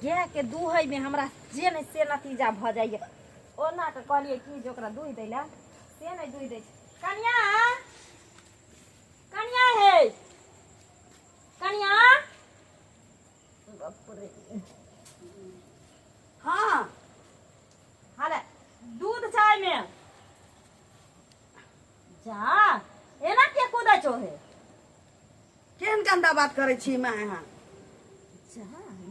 गायके दूहैमे हमरा जे नहि से नतीजा भऽ जाइए। ओना कऽ कहलियै कि जे ओकरा दूहि दै लए, से नहि दूहि दै छै। कनिया, कनिया हे, कनिया। बाप रे। हाँ। हाले दूध छै एहिमे। जा, एना के कूदै छौ हे? केहन गंदा बात करै छी माय अहाँ? जा,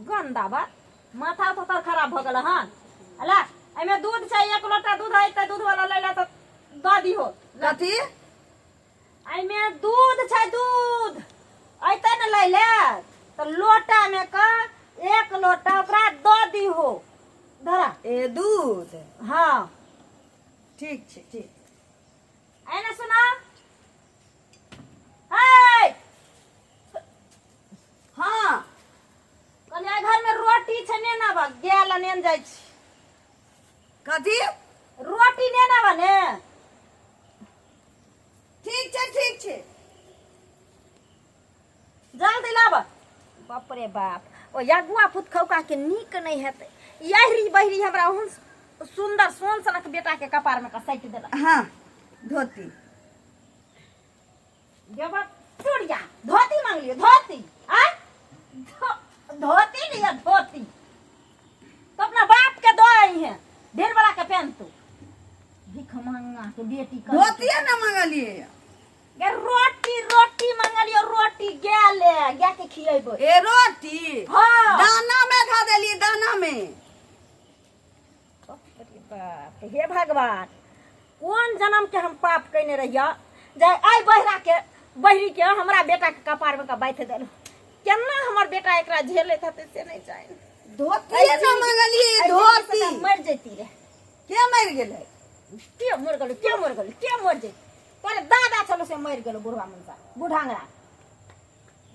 गंदा बात? माथा तो तोर खराब भऽ गेल हन। अला, एहिमे दूध छै, एक लोटा दूध है तऽ दूध वाला लै ला तऽ दऽ दिहो। कथी? एहिमे दूध छै, दूध अयतै ने लै ले तऽ लोटा मे के एक लोटा ओकरा दऽ दिहो। धरा। ए, दूध? हाँ। ठीक छै, ठीक। एने सुना। हे। हाँ। कहलियै घर में रोटी छै, ने ना बा गेल नेन जाइ छी। कथी? रोटी ने ना बने। ठीक छै, ठीक छै। जल्दी लाब। बाप रे बाप, ओ यगुआ पुत खौका के नीक नहीं हेतै। यहरी बहरी हमरा ओहन सुंदर सोन सनक बेटा के कपार में कसैट देलक। हाँ, धोती। देबा चुड़िया, धोती मांगलियो, धोती आ धोती लिया, धोती तो अपना बाप के दो आई है, ढेर बड़ा के पहन तू भीख मांगा के बेटी का। धोती ना मांगलिए। गे रोटी, रोटी मांगलियो, रोटी गेले गे के खियेबो। ए, रोटी? हाँ। दाना में खा देलिए, दाना में। बाप रे बाप, हे भगवान, कोन जन्म के हम पाप कयने रहिया जे आइ बहिरा के बहिरी के हमरा बेटा के कपार में के बाथि देलहुँ। केना हमर बेटा एकरा झेलैत हेतै से नहि जानि। धोती ना मांगलिए, धोती। मरि जैती रे। के मरि गेलै? के मरि गेलै? के मरि गेलै? के मरि जैती? तोरे दादा छलो से मरि गेलो, बुढ़वा मनसा बुढ़ांगरा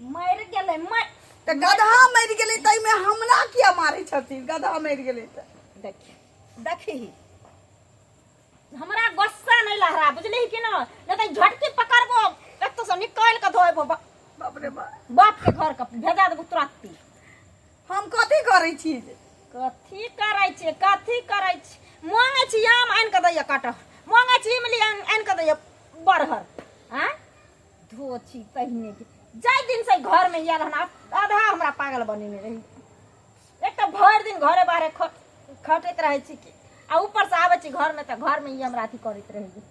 मरि गेलै, मरि। तऽ गदहा मरि गेलै ताहिमे हमरा किया मारै छथिन? गदहा मरि गेलै तऽ। देखी, देखी, हमरा गुस्सा नहीं लहरा, बुझली कि ना? नहीं तो झटकी पकड़बो, एक तो से निकाल के धोएबो। बाप रे बाप। बाप के घर के भेजा देबो तुरंत। हम कथी करै छी? कथी करै छी? कथी करै छी? मांगे छी आम, आनि के दैया काटह। मांगे छी इमली, आनि के दैया बरहर। आँ धो छी तहिने के जाहि दिन से घर में आयल हन, आधा हमरा पागल बनेने रही। एक तऽ भरि दिन घरे बाहरे खटैत रहै छी कि आ ऊपर से आबै छी घर में तऽ घर में ई हमरा अथी करैत रहै।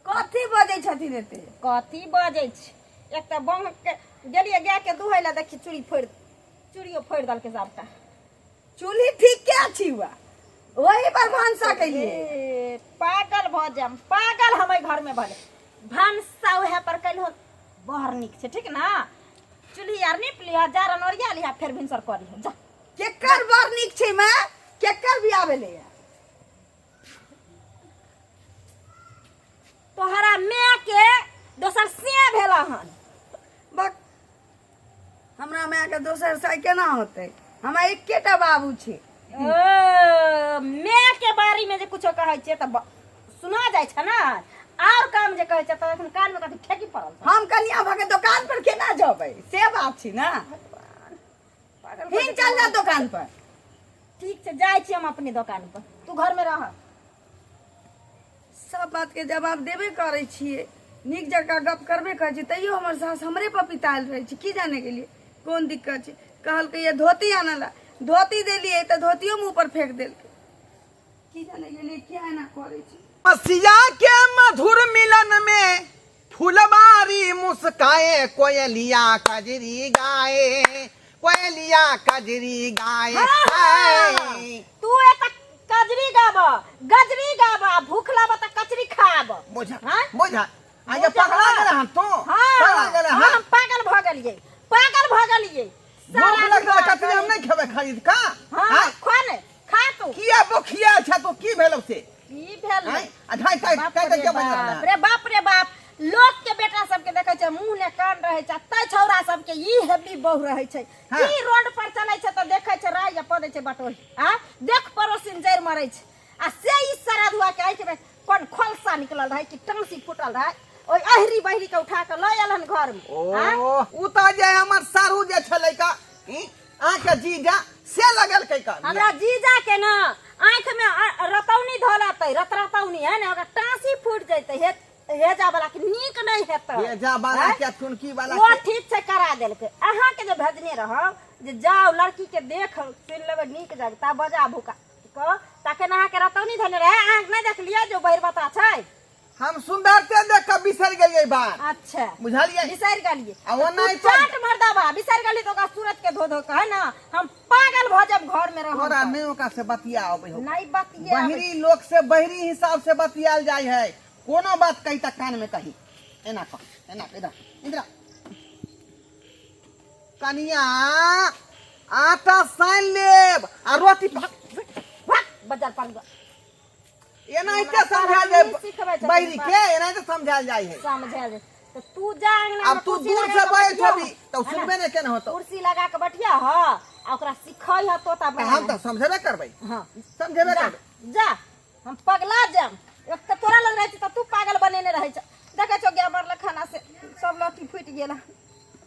कथी बजै छथिन एते? कथी बजै छी? एक तऽ बंग के गेलियै गाय के दुहै लए, देखी चूड़ी फोड़ि, चूड़ियो फोड़ि देलकै सबटा। चूल्ही ठीक क्या छी हुआ, वही पर भनसा केलिए। ए, पागल भऽ जायब, पागल हम एहि घर में भले। भनसा उएह पर कयलहो बड़ नीक छै, ठीक ना? चूल्ही आर नीप लिह, जारन ओरिया लिह, फेर भिनसर कऽ लिह, जा। केकर बड़ नीक छै माय? केकर बियाह भेलैया? तोहरा माय के दोसर से भेल हन। बक, हमरा माय के दोसर साय केना होतै? हमरा एकेटा बाबू छै। ओ, माय के बारे में जे कुछो कहै छियै तऽ सुना जाइ छै ने, और काम जे कहै छै तऽ एखन कान में कथी ठेकी पड़ल छै? हम कनिया भऽ के दोकान पर केना जेबै से बात छै ने। पागल। हिंग चल जा दोकान पर। ठीक छै, जाइ छी हम अपने दोकान पर, तू घर में रह। सब बात के जवाब देबे करै छियै, नीक जकाँ गप करबे करै छियै, तैयो हमर सास हमरे पर पितायल रहै छै। की जाने गेलियै कोन दिक्कत छै। कहलकै ये धोती आनऽ ला, धोती देलियै तऽ धोतियो मुँह पर फेंक देलकै। की जाने गेलियै किया एना करै छै। मसिया के मधुर मिलन में फुलबारी मुस्काए, कोयलिया कजरी गाए, कोयलिया कजरी गाए। हाँ, तू एक कजरी गाब, गजरी गाब, आ भूख लाब त कचरी खाब। बोझा। हाँ? बोझा आज। बोझा, पगला हाँ। गेल हन तू। हाँ। पगला गेल। हाँ, हन। हम पागल भ गेलियै, पागल भ गेलियै। भूख सारा लगल, दिन कचरी हम नहीं खेबै खरीद का। हाँ। हाँ? खा ने, खा तू। किया बोखिया छ तू? की भेलौ से? की भेल? आँय? आ ढाई काय बाप काय रे के बजल? बाप रे बाप रे बाप, लोक के बेटा सबके देखै छै मुंह ने कान रहै छै, तै छौड़ा सबके ई हेवी बहु रहै छै। हाँ। की रोड पर चलै छै तऽ देखै छै राय या पदै छै बटोही, आ देख पड़ोसिन जड़ि मरै छै, आ से ई सराधुआ के आँखि में कोन खोलसा निकलल रहै कि टाँसी फूटल रहै, ओहि अहरी बहरी के उठा के लऽ आयल हन घर में। ओ, उ तऽ जे हमर सारू जे छलै का ई? अहाँके जीजा से लगेलकै कऽ हमरा जीजा के ना आँख में रतौनी धऽ लेतै, रतरतौनी है ने, ओकरा टाँसी फूटि जैतै। हे हेजा वाला के नीक नहीं हेतै। हेजा वाला आँय? के चुनकी वाला ओ के। ठीक छै, करा देलकै। अहाँके जे भेजने रहब जे जाउ लड़की के देख सुनि लेबै नीक जगह ता बजा भुका कऽ, तखन अहाँके रतौनी धने रहै। अहाँ नहि देखलियै जे बहिर बता छै? हम सुंदरते देख कऽ बिसरि गेलियै बात। अच्छा। बुझलियै? बिसरि गेलियै। आ ओना तू चाट मर्दाबा बिसरि गेली तऽ ओकरा सूरत के धो धो के है ना हम पागल भऽ जायब घर में रहब। तोरा तऽ। नहि ओकरा से बतिया अबै हो। नहीं बतिया। बहिरी लोक से बहिरी हिसाब से बतियाल जाइ है। कोनो बात कही तऽ कान में कही, एना कह, एना कह, इधर इधर कनिया आटा सानि लेब आ रोटी भाग बाजार पर एनाहिते समझायल जाय सिखबै छथिन। बहिरी के एनाहिते समझायल जाइ है। समझायल जाय तऽ तू जा अंगना अब में तू कुर्सी दूर लगा से कऽ बैठ बैठिया। होबी तऽ है ना? सुनबे नहि केने होतो। कुर्सी लगा के बैठिया ह आ ओकरा सिखै ह तोता तऽ हम तऽ समझेबे करबै। हाँ। समझेबे जा, करबै। जा, हम पगला जाम। एक तऽ तोरा लग रहै छी तऽ तू पागल बनेने रहै छ। देखै छौ गाय मरल खाना से सब लट्ठी फूटि गेल।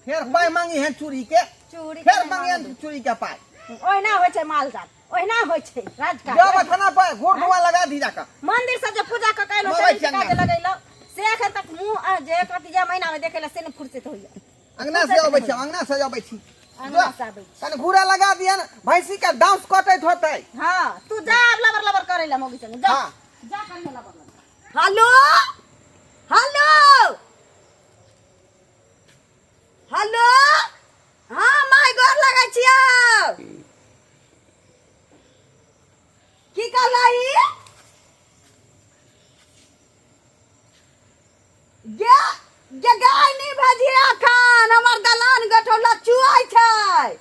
फेर पाइ मांगी है चूड़ी के। चूड़ी फेर के मांगी है मांगी। चूड़ी के पाइ। ओहिना होइ छै माल जाल, ओहिना होइ छै राजकाज। जाओ थाना पर घूर धुआं लगा दी जाकर। मंदिर से जे पूजा कऽ के अयलहुँ, मरै चरण छी टीका जे अंगना। लगेलहुँ से एखन तक मुँह जे एक रत्ती जे महीना में देखे ला से नहि फुर्सत होइया। अंगना से अबै छी, अंगना से अबै छी। अंगना से आबै छी। कनि घूरा लगा दिया ने, भैंसी के डांस कटैत होतै। हाँ, तू जा आब लबर लबर करै ला मौगी संगे जा। हाँ। जा करिहे लबर लबर। हेलो हेलो हेलो, हाँ माय गोर लगै छियौ। की कहलही गे? गे गाय नहि भेजिए अखन, हमर दलान गठौला चुआइ छै।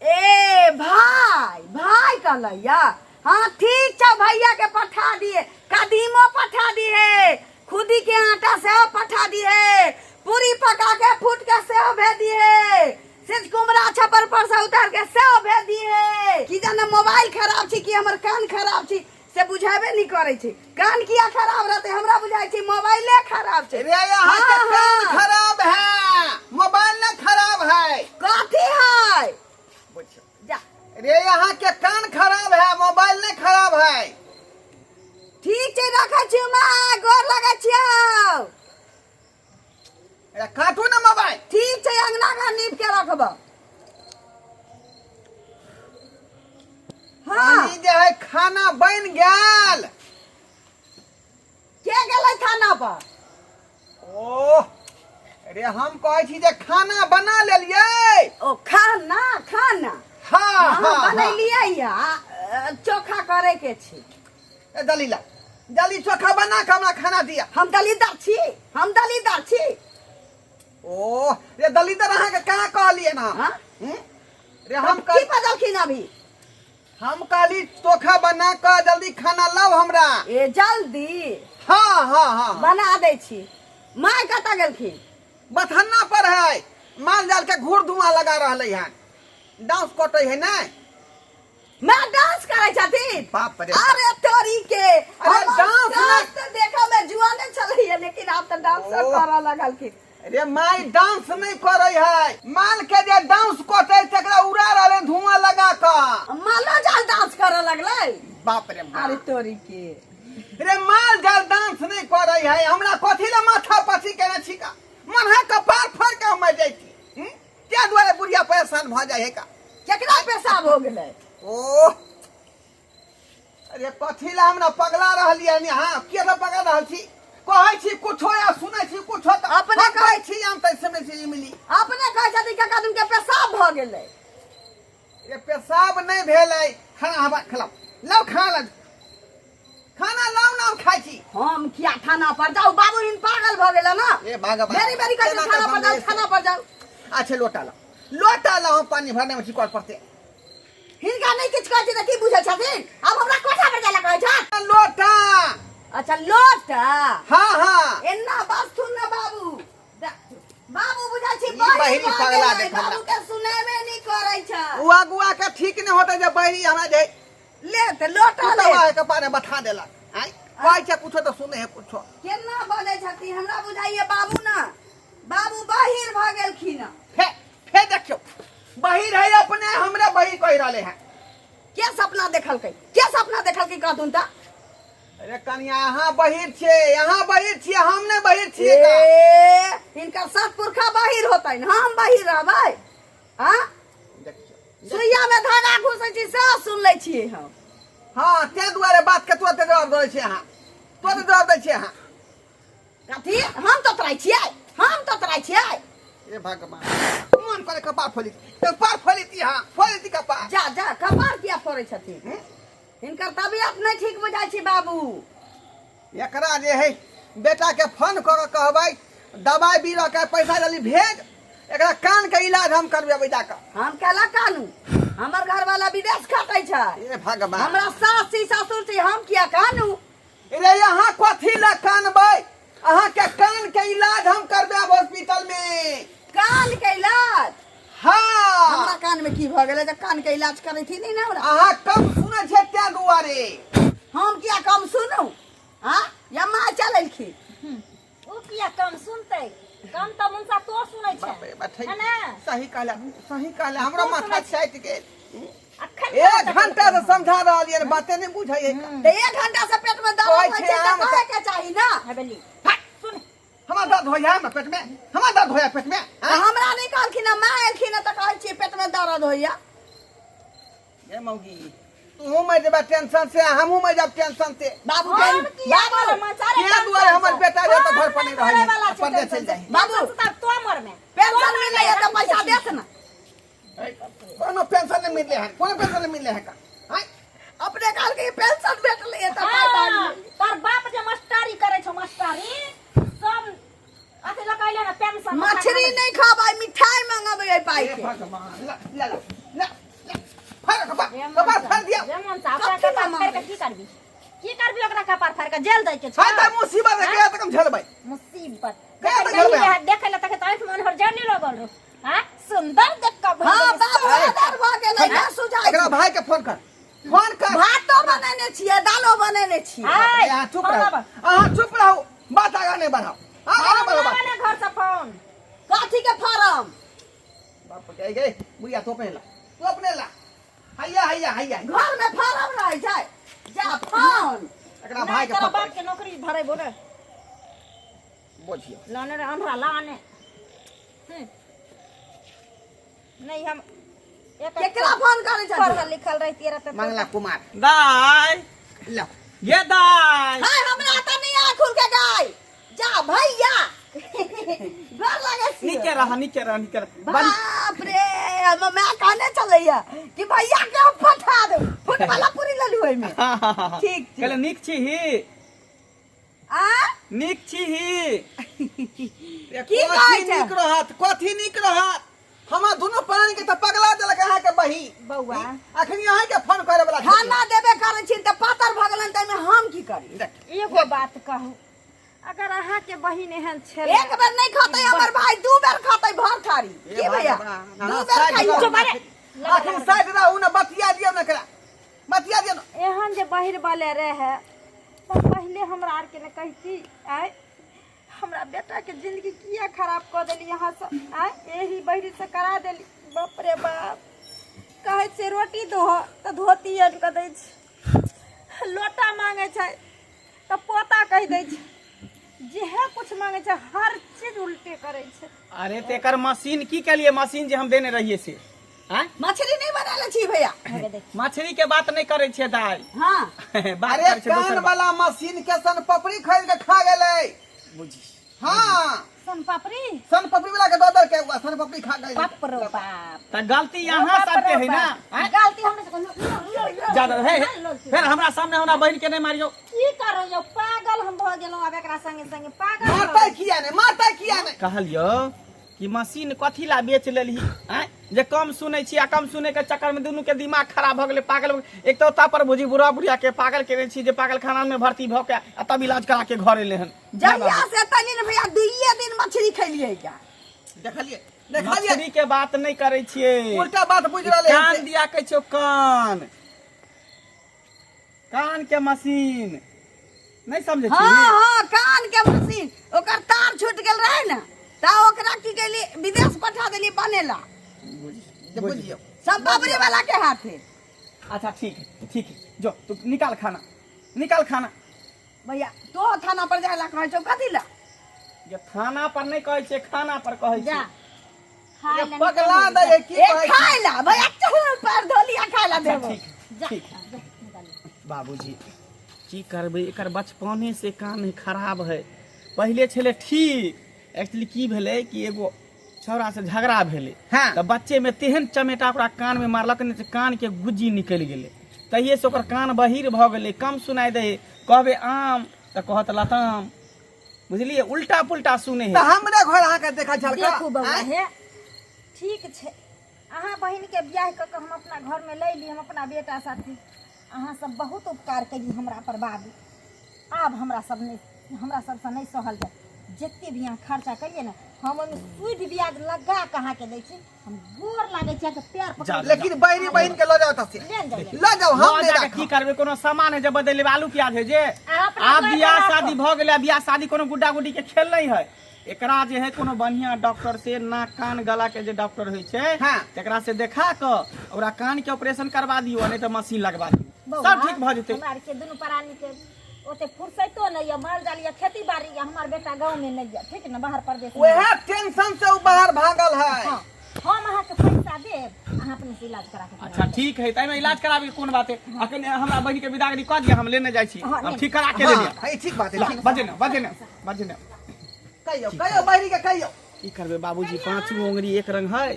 ए भाय, भाय कहलैया? हाँ ठीक छौ, भैया के पठा दिए, कदीमो पठा दिए, खुदी के आटा सेहो पठा दिए, पूरी पका के फूट के सेहो भेज दिए, सिज कुमरा छपर पर से उतार के सेहो भेज दिए। की जाने मोबाइल खराब छी कि हमर कान खराब छी से बुझेबे नहीं करै छै। कान किया खराब रहते? हमरा बुझाइ छै मोबाइले खराब छै। रे यहाँ के हाँ, कान हाँ। खराब है, मोबाइल न खराब है। कथी है? बुझियौ। जा। रे यहाँ के कान खराब है, मोबाइल नहीं खराब है। ठीक छै, रखै छी माँ, गोर लगै छियौ। रे काटू ना मोबाइल। ठीक छै, अंगना घर नीप के रखब। हाँ। ई जे है खाना बन गेल। के गेलै थाना पर? ओह रे हम कहै छी जे खाना बना लेलियै। ओ खाना, खाना। हाँ, हाँ, हाँ, हाँ। बनेलियै या, चोखा करे के छी। ए दली ला, जल्दी चोखा बना के हमरा खाना दिया। हम दलीदर छी, हम दलीदर छी। ओह रे दलीदर अहाँ के कहाँ कहलियै ना? हाँ? रे हम की बजलखिन अभी? हम कहली चोखा बना के जल्दी खाना लाओ हमरा। ए जल्दी? हाँ, हाँ, हाँ, हाँ। बना दै छी। माय कतऽ गेलखिन? बथन्ना पर है, माल जाल के घूर धुआं लगा रहलै हन, डांस कटै है ने। माय डांस करै छथिन? बाप रे। अरे तोरी के। अरे हमर डांस सास नहि। तऽ देखऽ में जुआने छलैया, लेकिन आब तऽ डांस ओह। करऽ लगलखिन। रे my dance नहीं करै है, माल के जे डांस कटै तकरा उड़ा रहलै धुआं लगा कऽ। मालो जाल डांस करऽ लगलै? बाप रे बाप। अरे तोरी के। रे माल जाल डांस नहीं करै है, हमरा कथी ले माथा पची केने छिका, मन है कपार फाड़ के हम मरि जाइ छी। ताहि दुआरे बुढ़िया परेशान भऽ जाइ है का। केकरा पेशाब हो गेलै? ओह अरे कथी ला हमरा पगला रहलियै हन? हाँ, किया तऽ पगला रहल छी? कहै छी कुछो या सुनै छी कुछो तऽ अपने हम कहै छी, हम तऽ सुनै छी इमली। अपने कहै छथिन काका तुमके पेशाब भऽ गेलै। रे पेशाब नहि भेलै, खाना हमरा खिलाउ, लाउ खाना, लाउ खाना, लाउ ना, हम खाइ छी। हम किया थाना पर जाउ? बाबू हिन पागल भऽ गेल ना। ए भाग भाग। बेरी बेरी कहै केना थाना पर जाउ, कऽ थाना पर जाउ। अच्छा लोटा लाउ, लोटा लाउ, हम पानी भरने में छी कल पड़ते। हिनका नहि किछु कहै छी तऽ की बुझै छथिन? आब हमरा कोठा पर जाय लए कहै छथि। लोटा। अच्छा लोटा। हाँ, हाँ। एना बजथुन ने बाबू। बाबू बुझै छी ई बहिरी बहिरी भऽ पगला गेलै, देख हमरा। बाबू के सुनेबे नहि करै छै। उआ गुआ के ठीक नहि होतै जे बहिरी हमरा जे ले तऽ लोटा ले। कुतवा के पाने बथा देलक। आँय कहै छै कुछो तऽ सुनै है कुछो। केना बजै छथिन हमरा बुझाइए बाबू ना बाबू बाहिर भऽ गेलखिन हँ। फे फे देखियौ बहिर है अपने हमरा बहिर कहि रहले हैं के सपना देखलकै के सपना देखलकै कहथुन तऽ अरे कनिया अहाँ बहिर छियै अहाँ बहिर छियै हम नहि बहिर छियै का? ए हिनकर सात पुरखा बाहिर होतनि हम बाहिर रहबै हाँ देखियौ सुइया में धागा घुसै छी से सुन लै छियै हम हाँ ताहि दुआरे बात के तुरंत जवाब दै छियै अहाँ तुरंत जवाब दै छियै अहाँ कथी हम तोतराइ छियै हम तोतराइ छियै हे भगवान मन करे कपार फोली कपार फोली ती हाँ फोली ती कपार जा जा कपार किया फोड़ै छथिन हम्म? हिनकर तबियत नहि ठीक बुझाइ छै बाबू एकरा जे है बेटा के फोन कऽ के कहबै दवाइ बीरो के पैसा जल्दी भेज एकरा कान के इलाज हम करबेबै जाकऽ हम केला कानू हमर घरवाला विदेश खटै छै हे भगवान हमरा सास छी ससुर छी हम किया कानू रे अहाँ कथी लए कानबै अहाँ के कान के इलाज हम करबेब हॉस्पिटल में कान के इलाज हाँ हमरा कान में की भऽ गेलै जे कान के इलाज करै थी नहीं ने हमरा अहाँ कम सुनै छियै ताहि दुआरे हम किया कम सुनू हाँ या माँ चलेलखिन ओ किया कम सुनतै कम तऽ मुनसा तो सुनै छै बाप रे बाप, ठीक। है ने सही कहला सही कहला हमरो तू माथा सुनै छी। छाटि गेल अखन एक घंटा से समझा रहलियै हन, बाते नहि बुझै है तऽ एक घंटा से पेट में दर्द कहै होइ छै छै तऽ आम कहै के चाही ना हवेली सुन हमरा दर्द होइया हमरा पेट में हमरा दर्द होइया पेट में आ हमरा नहि कहलखिन हँ, माँ एलखिन हँ तऽ कहै छियै पेट में दर्द होइया ए मौगी तू मरि जेबा टेंशन से हमहूँ मरि जाब टेंशन से बाबू हम के किया बाबू मरब सारे किया दुआरे हमर बेटा जे तऽ घर पर नहि रहै है, परदेश चलि जाइ है। बाबू। तो मरमे पेंशन मिलैया तऽ पैसा देत ना कोनो पेंशन नहीं मिलले है कोनो पेंशन नहीं मिलले है का आँय? अपने कहलकै पेंशन भेटलै तऽ पाइ हाँ, मांगली। तोर बाप जे मास्टरी करे छौ मास्टरी सब अथी लगैले ना पेंशन मछली नहीं खाबै मिठाई मंगाबै एहि पाइ हे के भगवान ला ला ला ला ला फाड़ कपार कपार फाड़ दिया जे मन सा ओकरा कथी कपार ला फाड़ के की करबी की करबी ओकरा कपार फाड़ के जेल दै के छौ हां त मुसीबत है क्या तक हम झेलबै मुसीबत कया देखे तक झेलबै हम? देखे ला तके आँख में हर जरने लगल रो हां सुंदर देख के भऽ हाँ गेलै। बाबू आदर भऽ गेलै ना सुझाइ एकरा भाई के फोन कर फोन कर भातो बनेने छियै दालो बनेने छियै आय, अहाँ चुप फोन रहो लाबऽ। अहाँ चुप रहो बात आगा नहीं बढ़ाओ आगा नहीं फोन बढ़ाओ लाबऽ बात ने घर से फोन कथी के फारम बाप के गए बुढ़िया तू अपने ला तू अपने ला हैया हैया हैया घर में फारम रहै छै जा फोन एकरा भाई नहीं के तोरा फोन बाप के नौकरी धरे बोले बोझियो लाने रे अन्हरा लाने नहीं हम एक केकरा फोन करै छै पढ़ल लिखल रहती रह तऽ मंगला कुमार दाय लो ये दाय हाय हमरा तऽ नहीं आँख खुल के गाय जा भैया गोर लागै छी नीचे रह नीचे रह नीचे रह बड़ी बाप रे हमर माय कहने छलैया कि भैया के हम पठा देब फुट वाला पूरी ललू ओहिमे हाँ, हाँ, हाँ, हाँ। ठीक छै। कहले नीक छी ही आ नीक छी ही की कथी कहै छै? नीक रहत कथी नीक रहत हमरा दुनू प्राणी के तऽ पगला देलक अहाँ के बही बौआ। अखनी अहाँ के फोन करे वाला खाना देबे करै छी तऽ पातर भऽ गेलनि ताहिमे हम की करी देख एगो बात कहू अगर अहाँ के बहिन एहन छल एक बेर नहीं खाते हमर भाई दू बेर खाते भर थारी ए की भाई भैया अपना- दू हाँ, बेर साइड खाइयो रहो। चुप अरे। अखनी साइड रहू ना बतिया दियौ ना एकरा बतिया दियौ ना एहन जे बहिर वाले रहे तऽ पहिले हमरा आरके ने कहती आय हमरा बेटाके जिंदगी किया खराब कऽ देली अहाँ सब आय एही बहिरी से करा देली बाप रे बाप कहै छै रोटी दो तऽ धोती आनि कऽ दै छै लोटा मांगै छै तऽ पोता कहि दै छै जेहे कुछ मांगै छै हर चीज उल्टे करै छै अरे ते एकर मशीन की केलिए मशीन जे हम देने रहिए से आँय? मछली नहीं बनाले छी भैया हे देख मछली के बात नहीं करे छियै दाइ हाँ बात अरे करै छियै दोसर कान बात। वाला मशीन के सन पपड़ी खरीद के खा गेलै बुझी हाँ सन पापड़ी सन पपड़ी वाला के दऽ देलकै ओ सन पपड़ी खा गेलै बाप रो बाप तऽ गलती अहाँ सबके है ना आँय? गलती हमरा से लो, लो, लो, ज्यादा हे लो, लो, फेर हमरा सामने हमरा बहिन के नहीं मारियो की करू यौ पागल हम भऽ गेलहुँ आब एकरा संगे संगे पागल भऽ मारतै किया नहि मारतै किया नहि कहलियो कि मशीन कथी ला बेच लेलही आँय जे कम सुनै छी आ कम सुनै के चक्कर में दुनू के दिमाग खराब भऽ गेलै पागल भऽ गेलै। एक तऽ ओतऽ पर बुझी बुढ़ा बुढ़िया के पागल केने छी जे पागल खाना में भर्ती भऽ के आ तब इलाज करा के घर एलै हन जहिया से तनी ने भैया दुइये दिन मछली खेलिए क्या देखलिए देखलिए मछली के बात नहीं करै छियै उल्टा बात बुझि रहलै हन कान से। दिया कहै छियौ कान कान के मशीन नहीं समझे हाँ छी हाँ कान के मशीन ओकर तार छूट गेल रहे ने ता ओकरा की कैली विदेश पठा देली बनेला जे बुझियौ सब बाबरी वाला के हाथे अच्छा ठीक है ठीक है जो तू निकाल खाना निकाल खाना भैया तो थाना पर जाए ला कहै छौ कथी ला जे थाना पर नहि कहै छै खाना पर कहै जा छै खाय ये ला पगला निकाल दै है की ए कहै छी? खाय ला भैया चल पैर धो लिया खाय ला अच्छा देबो ठीक है, जा ठीक है। जा, निकाल ले। बाबूजी की करबै एकर बचपने से कान खराब है पहिले छलै ठीक एक्चुअली की भेलै कि एगो छौड़ा से झगड़ा भेलै हाँ। तऽ बच्चे में तेहन चमेटा ओकरा कान में मारलक ने जे कान के गुज्जी निकलि गेलै तहिए से ओकर कान बहिर भऽ गेलै कम सुनाइ दै कहबै आम तऽ कहत लताम बुझलियै उल्टा पुल्टा सुनै तऽ है हमरे घर अहाँके देखा छल देखू बौआ हे ठीक छै अहाँ बहिनके बियाह कऽ कऽ हम अपना घरमे लै ली हम अपना बेटा साथी अहाँ सब बहुत उपकार करी हमरा पर बाबू आब हमरा सब नहि हमरा सबसँ नहि सहल जाय जते भी अहाँ खर्चा करिए ने हम ओहिमे सूद ब्याज लगा कऽ अहाँके दै छी हम गोर लागै छी अहाँके पैर पकड़ लेकिन बहिनी बहिन के लऽ जाओ तसे ले जाइए लऽ जाओ हम लऽ नहि जाके की राखब करबै कोनो सामान है जे बदलि लेबै आलू प्याज है जे आ अपना आब घर बियाह पर शादी भऽ गेलै बियाह शादी कोनो गुड्डा गुड्डी के खेल नहि है एकरा जे है कोनो बढ़िया डॉक्टर से नाक कान गला के जे डॉक्टर होइ छै हाँ। तकरा से देखा कऽ ओकरा कान के ऑपरेशन करवा दियौ नहीं तऽ मशीन लगवा दियौ सब ठीक भऽ जेतै हमरा आरके दुनू प्राणी के ओते फुर्सतो नहि यऽ माल जाल यऽ खेती बाड़ी यऽ हमर बेटा गाँव में नहि यऽ ठीक ने बाहर परदेश में वएह टेंशन से उ बाहर भागल है हाँ हम अहाँके पैसा देब अहाँ अपने से इलाज करा के अच्छा ठीक है ताहिमे इलाज कराबे के कोन बात है अखन हमरा बहिन के विदागरी कऽ दिअ हम लेने जाइ छी हाँ, हम ले। ठीक करा के ले हाँ, लिअ है ठीक बात है ला, ठीक। बजे ने बजे ने बजे ने कहियो कहियो बहिनी के कहियो की करबै बाबूजी पाँचो उंगरी एक रंग है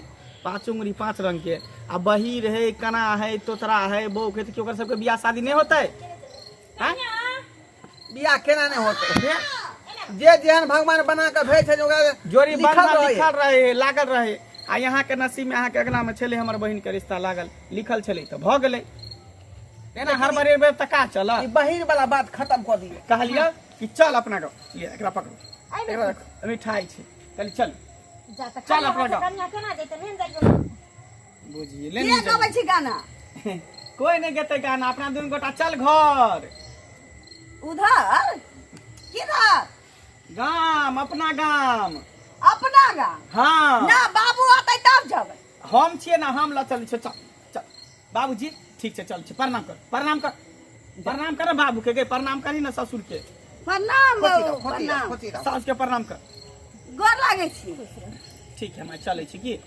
पाँचो उंगरी पाँच रंग के आ बहीर है कना है तोतरा है बौक है तऽ की ओकर सबके बियाह शादी नहि होतै आँय? बियाह केना नहि होतै जे जेहन भगवान बना के भेज छै ओकरा जोड़ी लिखल बंधन रहै। लिखल रहे लागल रहे आ यहाँ के नसीब में अहाँ के अगना में छलै हमर बहिन के रिश्ता लागल लिखल छलै तऽ भऽ गेलै एना हड़बड़ेबै तऽ का चल ई बहिन वाला बात खत्म कऽ दियौ कहलियै कि चल अपना गाँव ये एकरा पकड़ू एहिमे एकरा रखू मिठाई छै कहली चल जा तऽ चल खाली अपना हाथे गाँव। कनिया केना जेतै नहि जाइयो बुझिए ले के नहीं गबै छी गाना कोई नहीं गेतै गाना अपना दुनू गोटा चल घर उधर किधर गाम अपना गाम अपना गाम हाँ ना बाबू आते तब जबै हम छियै ना हम लऽ चलै छियै चल चल बाबूजी ठीक छै चल छै प्रणाम कर प्रणाम कर प्रणाम कर बाबू के गे प्रणाम करी ना ससुर के प्रणाम खोची बाबू रहो, खोची रहो, प्रणाम खोची रहो। सास के प्रणाम कर गोर लागै छी ठीक है मैं चलै छी की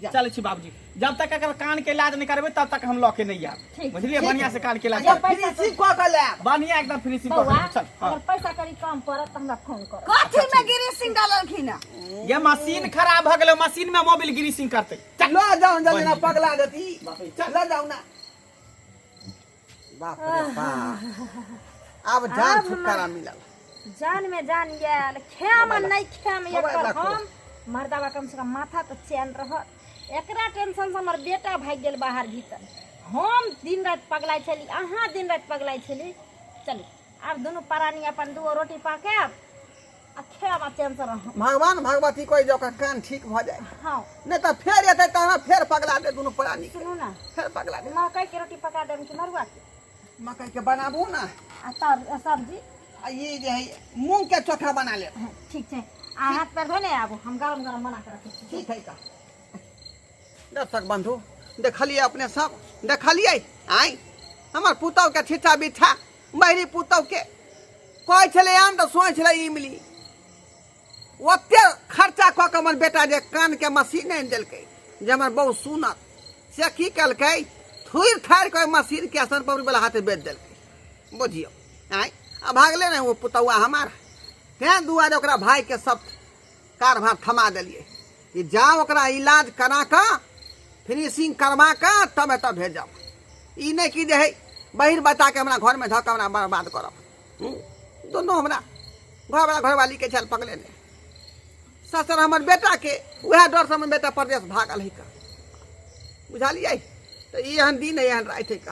जा। चलै छी बाबूजी जब तक एकर कान के इलाज नहीं करबै तब तक हम लऽ के नहीं आयब ठीक। बुझलियै बढ़िया से कान के इलाज जब करबै। पैसा फिनिशिंग कऽ के लायब बढ़िया एकदम फिनिशिंग कऽ बौआ के चल हाँ। अगर पैसा करी कम पड़त तऽ हमरा फोन करब कथी में गिरी सिंह डाललखिन हँ? ये मशीन खराब भऽ गेलै मशीन में मोबिल ग्रीसिंग करतै चल लऽ जाउ जल्दी ना पगला देती चल। लऽ जाउ ना बाप रे बाप आब जान आब छुटकारा मिलल जान में जान आयल खेम आ नहि खेम मोबाइल एकर राखू। हम मर्दाबा कम से कम माथा तऽ चैन रहत एकरा टेंशन से हमर बेटा भागि गेल बाहर भीतर हम दिन राति पगलाइ छली अहाँ दिन राति पगलाइ छली चलू आब दुनू प्राणी अपन दूगो रोटी पकायब आ खायब आ चैन से रहब भगवान भगवती कोई जो ओकर कान ठीक भऽ जाए हाँ नहीं तऽ फेर एतै तऽ हमरा फेर पगला दे दुनू प्राणी के सुनू ना फेर पगला दे मकई के रोटी पका देब कि मरुआ के मकई के बनाबू ना आ तर सब्जी आ ई जे है मूंग के चोखा बना ले हाँ, ठीक छै आ हाथ पैर धोने आबू हम गरम गरम बना के रखै छी ठीक है का दर्शक बंधु देखलिए अपने सब देखलिए आय हमर पुतहु के छिट्टा बिट्ठा बहिरी पुतहु के कहै छलै आम तऽ सोचै छलै इमली ओते खर्चा कऽ कऽ हमर बेटा जे कानके मशीन आनि देलकै जे हमर बहु सुनत से की केलकै थुरि थारि कऽ मशीनके सन पबरीवला हाथे बेच देलकै बुझियौ आँय आ भागले ने ओ पुतहुआ हमार तेँ दुआरे ओकरा भाइके सब कारभार थमा देलियै कि जाउ ओकरा इलाज करा कऽ फिनिशिंग करवा कऽ तब एतऽ भेजब ई नहि कि जे है बहिर बच्चाके हमरा घरमे धऽ कऽ हमरा बर्बाद करब दुनू हमरा घरवला घरवालीके छल पकड़े नहि ससुर हमर बेटाके उएह डरसँ हमर बेटा परदेश भागल है कऽ बुझलियै तऽ ई एहन दिन एहन राति है कऽ।